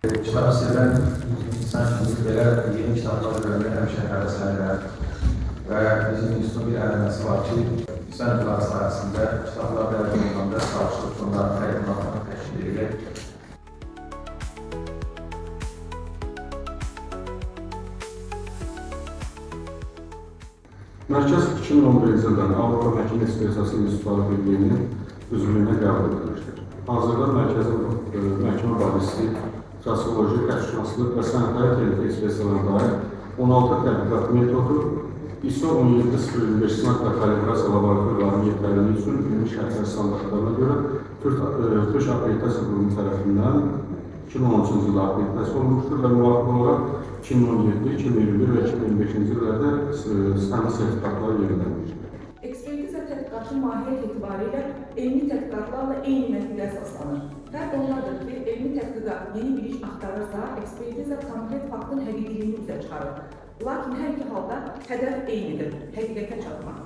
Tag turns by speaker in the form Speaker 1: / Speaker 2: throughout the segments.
Speaker 1: Kitab sevən insan kimi belə yeni kitablar görməyə həmişə həvəslənirəm. Və bizim institutun bir ənənəsi var ki, insan hüquqları sahəsində kitablar dərc olunanda qarşılıq onların təqdimatını təşkil edilir.
Speaker 2: Mərkəz 2011-ci ildən Avropa Məhkəmə Ekspertizası İnstitutları Birliyinin üzvlüyünə qəbul edilmişdir. Hazırda mərkəzin məhkəmə ballistik, trasoloji, əşnaslıq və sanitar texniki ekspertizalarına dair 16 tədqiqat metodu ISO 17025 sınaq və kalibrasiya laboratoriyalarının yetərliliyi üçün ümumi şərtlər standartlarına görə Türk Akkreditasiya Qurumu tərəfindən 2013-cü ildə akkreditasiya olunmuşdur və müvafiq olaraq 2017, 2021 və 2025-ci illərdə həmin sertifikatlar yenilənmişdir.
Speaker 3: Ekspertiza tədqiqatı mahiyyət etibarilə elmi tədqiqatlarla eyni mətndə əsaslanır. Fərq ondadır ki, elmi tədqiqat yeni bilik axtarırsa, ekspertiza konkret faktın həqiqiliyini üzə çıxarır. Lakin hər iki halda hədəf eynidir, həqiqətə çatmaq.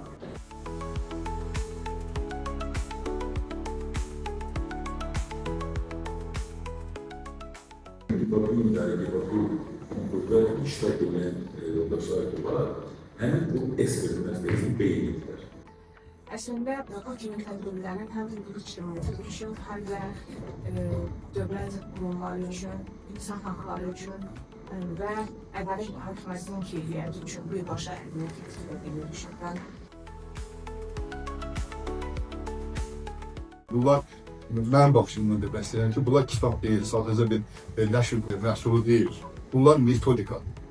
Speaker 4: İdarəli bu konkurda iştirak edən yoldaşlar olaraq həmin bu ekspert mərkəzinin beynidirlər.
Speaker 5: Əslində bu kimi tədbirlərin həm hüquq ictimaiyyəti üçün, həm də dövlət qurumları üçün, insan haqları üçün və ədalət mühakiməsinin keyfiyyəti üçün birbaşa əhəmiyyət yetirir düşünürəm.
Speaker 6: Bunlar mənim baxışımdan demək istəyirəm ki, bunlar kitab deyil, sadəcə bir nəşr məhsulu deyil. Bunlar metodikadır.